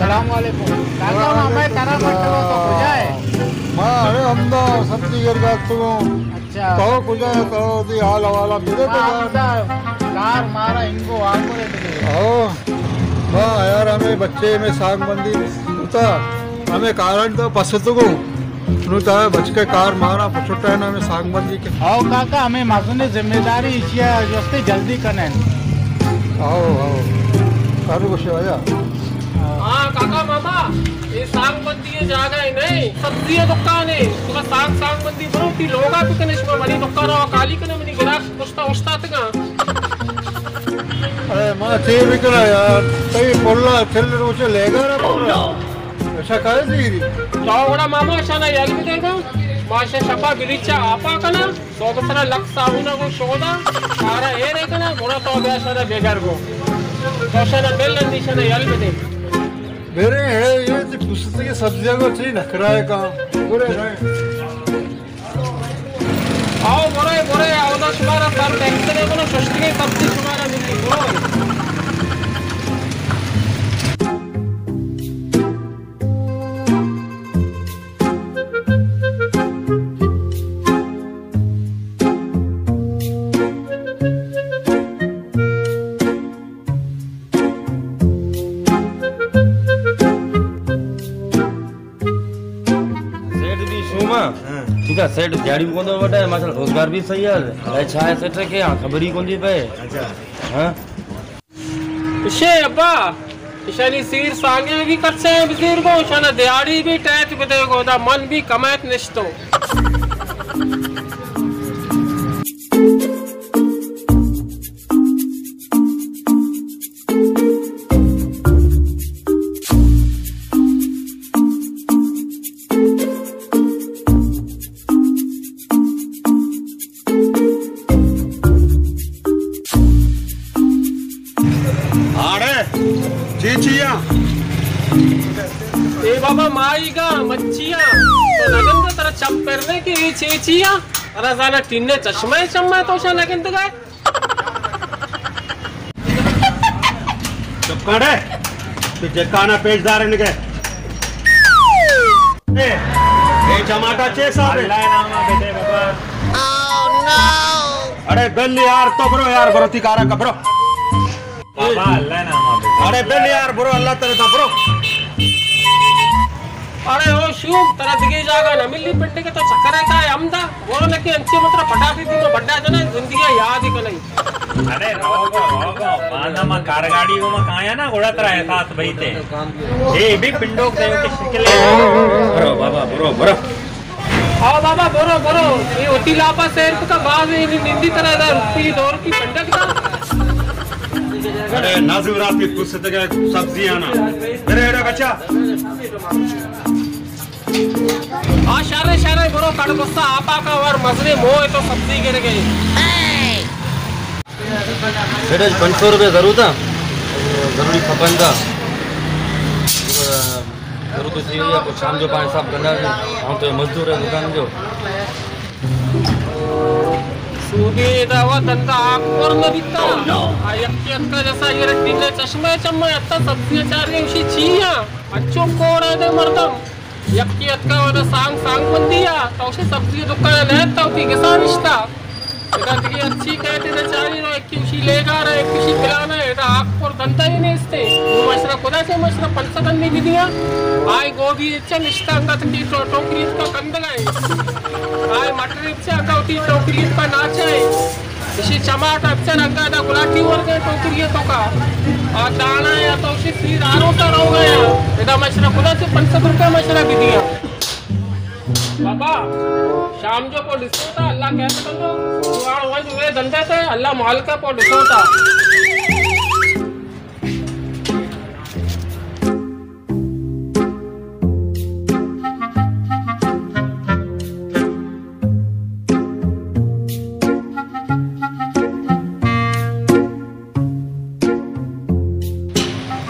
السلام علیکم۔ کاکا، ما ہمے ترا مٹ تو کجا ئے؟ ما اڑے ہمدا سبزی گر گا تو۔ اچھا۔ تو کجا ئے؟ تو دی حال حوالہ ملے تو۔ ہمدا کار مارا انگو آگو رے۔ او۔ ما یار، ہمے بچے میں ساگ بندی ہوتا۔ ہمے کارن تو پس تو گو۔ نوں ترا بچکے کار مارا پچھٹا نا، ہمے ساگ بندی کے۔ او کاکا، ہمے مزنیں ذمہ داری ایشی ءَ جستے جلدی کنیں۔ او، او۔ کارو گوشے واجہ۔ ہاں کاکا ماما، اے ساگ بندی ءِ جاگہ ءَ نہ، سبزی ءِ دکان ءَ۔ شما ساگ، ساگ بندی برو، تی لوگا بکنے، شما منی دکان ءَ خالی کنے، منی گراک پشتا اوشتاتگاں۔ اے ما چے بکنا یار، تئی پلا چل روچے لیگا را پلا۔ اچھا، کائے زیری؟ تو گڑا ماما اشانا یل بدے گا۔ ما اشا شپا بلیچا آپا کنا، سوب سرا لک صابونا گو شودا، سارا ایرے کنا، گڑا تو بیا اشانا بیگار گو۔ تو اشانا بل اندی اشانا یل بدے۔ میرے ہے، یہ تی پوستے کے سبزیاں کو چاہیے نکرائے کا۔ گڑے رہے۔ آؤ، برے، برے، اودا شمارا سر ٹینشن ہے، بولو، ششتگیں سبزی شمارا ملی، برو۔ سیٹ بھی شوما۔ ہاں۔ ٹھیک ہے، سیٹ دیہاڑی بھی کون دے بیٹا ہے، ماشاءاللہ روزگار بھی صحیح ہے۔ ہاں۔ اے چھائے سیٹ رکھے، ہاں، خبر ہی کون دی پہ۔ اچھا۔ ہاں۔ اشے ابا، اشانی سیر سانگے بھی کچھے بزیر گو، اشانا دیہاڑی بھی ٹیٹ بدے گو، دا من بھی کمائت نشتو۔ آڑے، چی چیا؟ اے بابا، ماہیگا، مچھیاں۔ تو نگندے ترا چپ کرنے کی اے چی چیا؟ ترا زانا ٹینے چشمہ چمہ تو شا نگندگا۔ چپ کر رے۔ تو جکانا پیش دار نگے۔ اے، اے چماٹا چے صاحب ہے؟ اللہ نامہ بیٹے بابا۔ اڑے بل یار، تو برو یار، برو تی کارا کا برو۔ بابا، اللہ نامہ بیٹے۔ اڑے بل یار، برو، اللہ ترے تا برو۔ اڑے او شوم، ترا دگے جاگہ نہ ملی پنڈے کے تو چکر ہے کا ہے ہمدا؟ برو نہ کہ انچے مطلب پٹا بھی تو بڑا جنا زندگی یاد ہی کنائی۔ ارے روگو، روگو، باندا ما کارگاڑی کو ما کایا نا، گڑا ترا احساس بھئی تے۔ اے بھی پنڈوک دے کے شکل ہے۔ برو بابا، برو، برو۔ آؤ بابا، برو، برو۔ اے وتی لاپا سیر کتا، باز اے نندی ترا دا روپی دور کی پنڈک دا۔ ارے ناظم رات کی پوچھتے گئے سبزی آنا۔ ارے، ارے بچہ۔ آ شرے، شرے، برو کڑ گسا آپا کا ور مزنے موہ تو سبزی گر گئی۔ سیٹھ، پنچ سو روپے ضرورت ہے، ضروری کھپندا۔ ضرورت تھی یا کچھ شام جو پانچ صاحب گندا ہے، ہم تو مزدور ہے دکان جو۔ سودی دا وا دندا آک پر نہ بیتا۔ آ یکی اتکا جیسا یہ رکھ دین چشمہ چمہ اتا سبزی چار گئے اسی چیا۔ اچو کوڑا دے مردم۔ یکے اتکا ودا سانگ، سانگ بندی آ، تو اشی سبزی دکان ء نہ ات، تو تی گسا نشتا۔ ادا دگہ ہرچی کئیت ادا چاری رو، یکے اشی لیگار ء، یکے اشی پلان ء، ادا آک پر دندا ہی نیست۔ نو مشرا کدا چہ مشرا پنچ سد انی بدیاں۔ آئی گوبی اچا نشتا انگا تکی ٹو-، ٹوکری اتکا کندگا ہے۔ آئی مٹر اچا انگا وتی ٹوکری اتکا ناچا ہے۔ اشی چماٹ اچا رنگا دا گلاٹی ورگا ٹوکری توکا۔ آ دانا یا تو اشی سیر آروسا روگا یا۔ ادا مشرا کدا چہ پنچ سد روپے مشرا بدیاں۔ بابا، شام جو پو ڈسوتا، اللہ کہتا تھا تو، تو آن وان جو دندے تھے، اللہ مالکا پو ڈسوتا۔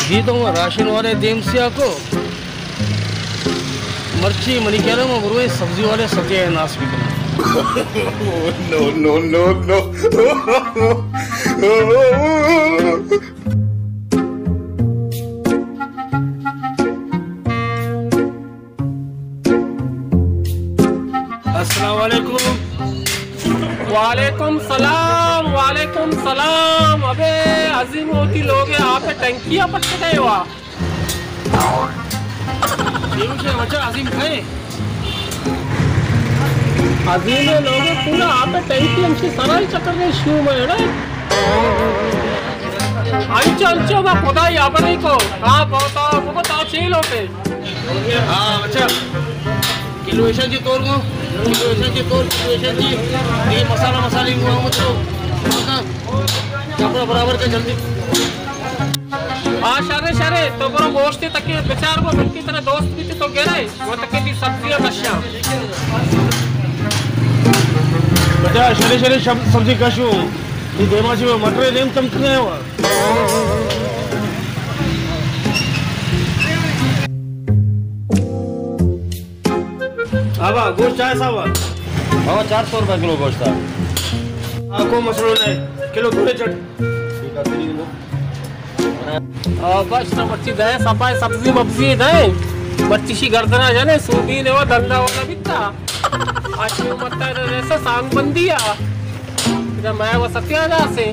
جی تو راشن والے دیم سیا کو مرچی منی کہنا میں بروے سبزی والے سبزی ناس بکنا۔ No, no, no, no. وعلیکم سلام، وعلیکم سلام۔ ابے عظیم، وتی لوگ ءِ آپ ءِ ٹنکی ءَ پچ گئے وا۔ عظیم ءِ لوگ ءِ پورا آپ ءِ ٹنکی ہمشی سرا ہی چکر دے شو میں اڑے۔ انچو انچو کا خدا یا بنے کو۔ ہاں، بہت، بہت اچھی لوگ ہے۔ ہاں، اچھا۔ کلو ایشاں چی تور گوں، کلو ایشاں چی تور، کلو ایشاں چی، دیگہ مسالہ مسالہ گوں، ہم تو کپڑا برابر کا جلدی۔ ہاں، شرے، شرے، تو برو گوشتے تکے بچار گو، بلکہ ترا دوست بیتے تو گرے، وہ تکے دی سبزیاں کشاں۔ بچا، شرے، شرے، شب-، سبزی کشوں، یہ دیما چی مٹر دیم چمک گئے ہوا۔ آبا، گوشت چائے صاحب؟ ہاں، چار سو روپے کلو گوشت ہے۔ ہاں، کوئی مسئلہ نہیں، کلو تھوڑے چٹ۔ آ، بس تو مرچی دے، سپائے سبزی مبزی دے۔ مرچی شی گردنا جانے، سوبی نے وہ دندا والا بیتا۔ آشی متا ریسا سانگ بندی آ۔ اذا میں وہ ستیا جا سے،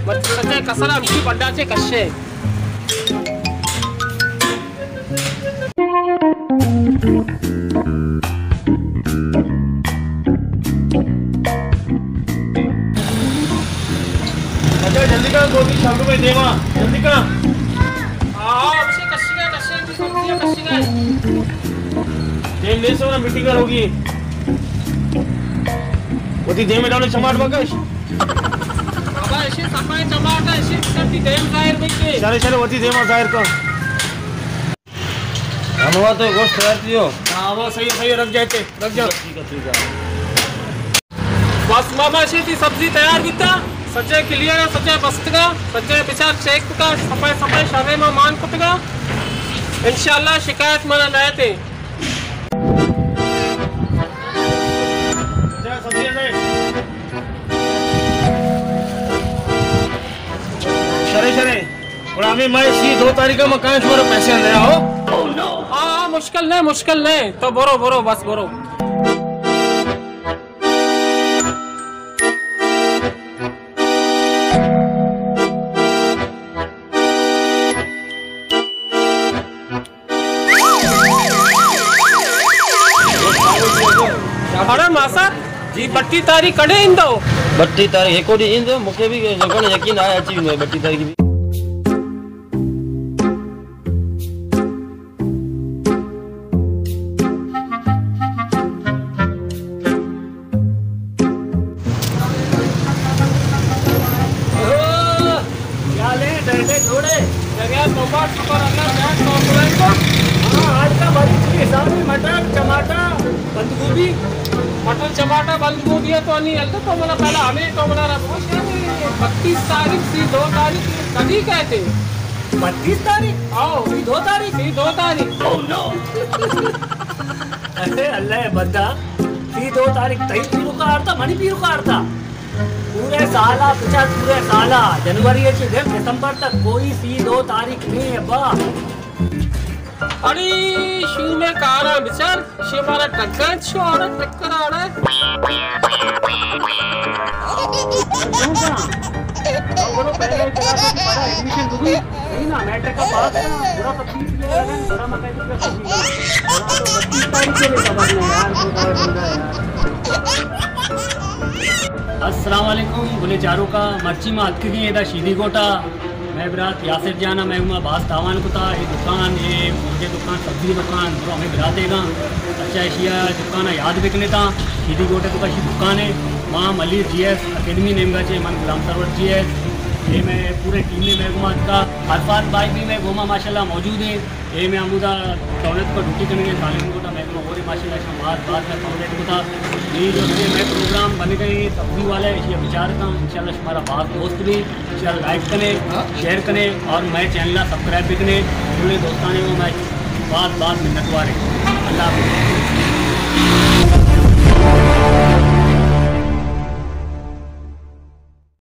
مرچی سچے کسر ہمشی بڑا چے کشے۔ اچھا، جلدی کر، گوبھی شاگو میں دیوا، جلدی کر۔ ہاں، ہاں، اسے کشی گئے، کشی گئے، سبزیاں کشی گئے۔ دیم نہیں سو نا، میٹنگ ہوگی۔ وتی دیم ڈالو، چماٹ بکش۔ بابا، ایشی صفائی چماٹا، ایشی سب کی دیم ظاہر بچے۔ چلے، چلے، وتی دیم ظاہر کر۔ انور تو گوشت تیار تھیو۔ ہاں، وہ صحیح ہے، صحیح ہے، رکھ جاتے، رکھ جاؤ۔ ٹھیک ہے، ٹھیک ہے۔ بس ماما، ایشی تھی سبزی تیار بیتا، سچے کلیئر ہے، سچے بستگا، سچے بچار چیک کتا، صفائی صفائی شرے ما مان کتگا۔ انشاءاللہ شکایت منا نہ تے۔ شرے، شرے۔ گڑا ہمے ماہ سی دو تاریخ ءَ ما کائیں شمارا پیسے دیا ہو۔ ہاں، ہاں، مشکل نہیں، مشکل نہیں۔ تو برو، برو، بس برو۔ اڑے ماسا، جی بٹی تاریخ کڑے ایندو؟ بٹی تاریخ ہیکو ڈی ایندو، مکے بھی جگہ یقین آیا اچھی ایندو بٹی تاریخ بھی۔ اوہ، کیا لیں، ڈیڈے جوڑے؟ دریا توبہ، شکر اللہ، جان تو سلائیں کو۔ ہاں، آج کا بڑی چیز حسابی مٹر، ٹماٹر، بند گوبھی۔ مٹر، ٹماٹر، بند گوبھی ہے تو نہیں، اللہ تو منا پہلا ہمیں تو منا رکھو۔ بتیس تاریخ سی دو تاریخ کدی کہتے؟ بتیس تاریخ؟ آؤ۔ سی دو تاریخ؟ سی دو تاریخ۔ ارے اللہ بندہ، سی دو تاریخ تئی پیرو کا آرتا، منی پیرو کا آرتا۔ پورے سالا، بچار پورے سالا، جنوری چی گھر دسمبر تک کوئی سی دو تاریخ نہیں ہے با۔ اڑی شو میں کارا بچار، شی مارا ٹکا چھوڑا، ٹکر آڑا۔ السلام علیکم، گلیں چاروکاں، مرچی ما اتکگیں ادا شیدی گوٹا۔ مئے برات یاسر جان ءَ مئے گوما باز تاوان کتا، اے دکان، اے مرگے دکان، سبزی دکان، برو ہمے برات ایگاں۔ اچھا، ایشی ءَ دکان ءَ یاد بکنے تاں، شیدی گوٹے تو کا شی دکان ہے۔ ما ملیر جی ایس اکیڈمی نیمگا چے، من غلام سرور جی ایس، اے مئے پورے ٹیم نے مئے گوما اتکا۔ عرفات بھائی بھی مئے گوما ماشاءاللہ موجود ہیں۔ اے مئے ہمودا دولت کو ڈیوٹی کنگے، ظالم کو تا مئے گوما اور ماشاءاللہ شما باز باز مئے کمپلیٹ کو تا۔ یہ جو ہے مئے پروگرام بن گئے، سبزی والے، اسی بچار کا، انشاءاللہ شمارا باز دوست بھی، انشاءاللہ لائک کنے، شیئر کنے اور مئے چینل سبسکرائب بھی کنے۔ پورے دوستانے کو مئے باز باز منت وارے۔ اللہ حافظ۔